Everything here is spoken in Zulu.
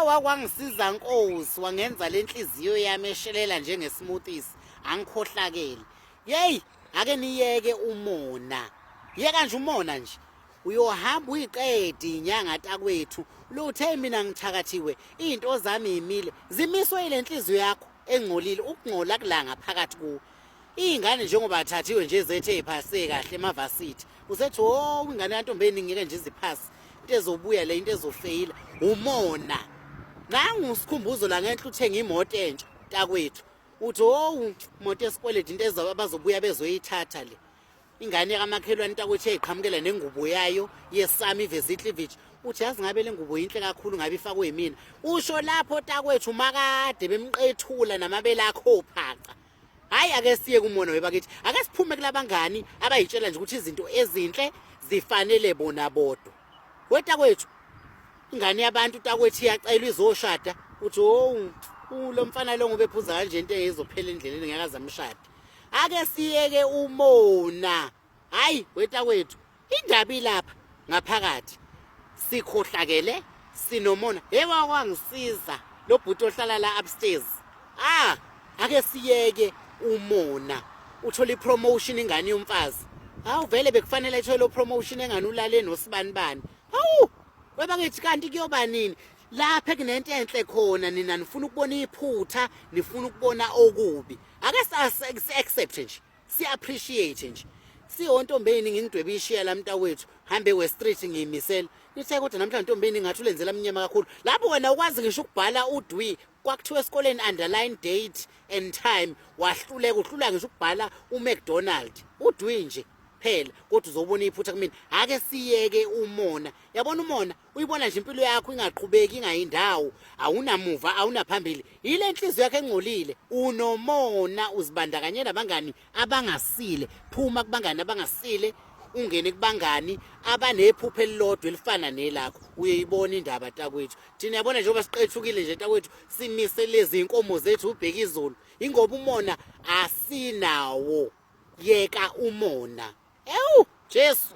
Wakwangisiza Nkosi, wangenza lenhliziyo yami eshelela njenge smoothies. Angikhohlakele. Yey, ake niyeke umona. Yeka nje umona nje. Uyohamba uyiqede inyanga takwethu. Luthe mina ngithakathiwe, izinto zami imile. Zimiswe ile nhliziyo yakho engcolile, ukungcola kulanga phakathi kuwe. Iy'ngane njengoba athathiwe nje zethe iphase kahle emavasithi usethi o ingane yantombi eningi ngeke nje iziphase into ezobuya le into ezofeyila umona nangu usikhumbuzo la ngenhla uthenga imoto entsha takwethu uthi o moto esikweleti into abazobuya bezoyithatha le ingane kamakhelwane takwethu eyiqhamukela nengubo yayo yesami iveze icleavage uthi yazi ngabe le ngubo yinhle kakhulu ngabe ifakwe yimina usho lapho takwethu makade bemqethula namabele akho phaca. Hayi ake siye kumona webakithi. Ake siphume kulabangani abayitshela nje ukuthi izinto ezinhle zifanele bona bodwa. Weta kwethu ingane yabantu takwethu iyacelwa izoshada uthi oh lo mfana lo ngoba ephuza kanje into ezophela endleleni ngeke azamshade. Ake siyeke umona. Hayi wetakwethu indaba ilapha ngaphakathi sikhohlakele sinomona. Hey wakwangisiza lo bhuti ohlala la upstairs. Ah ake siyeke umona. Uthola ipromotion ingane yomfazi. Hawu vele bekufanele ethole lo promotion engane ulale nosibani bani. Hawu webakithi kanti kuyoba nini? Lapha kunento enhle khona nina nifuna ukubona iphutha, nifuna ukubona okubi. Ake si accept nje. Si appreciate nje. Siyontombeni ngingidwebe ishiya la mntakwethu hambe we street ngiyimisela. Nithe kodwa namhlanje ntombeni ngathi ulenzela mnyama kakhulu. Lapho wena ukwazi ngisho ukubhala udwi kwakuthiwa esikoleni underline date and time wahluleka uhlula ngisho ukubhala uMcDonald udwi nje phela kodwa uzobona iphutha kumina. Ake siyeke umona. Yabona umona uyibona nje impilo yakho ingaqhubeki ingayindawo awunamuva awunaphambili yile nhliziyo yakho engcolile unomona uzibandakanye nabangani abangasile phuma kubangani abangasile ungene kubangani abanephupho elilodwa elifana nelakho uyeyibona indaba takwethu thina yabona njengoba siqethukile nje takwethu simise lezi inkomo zethu ubheka izulu ingoba umona asinawo yeka umona ewu Jesu.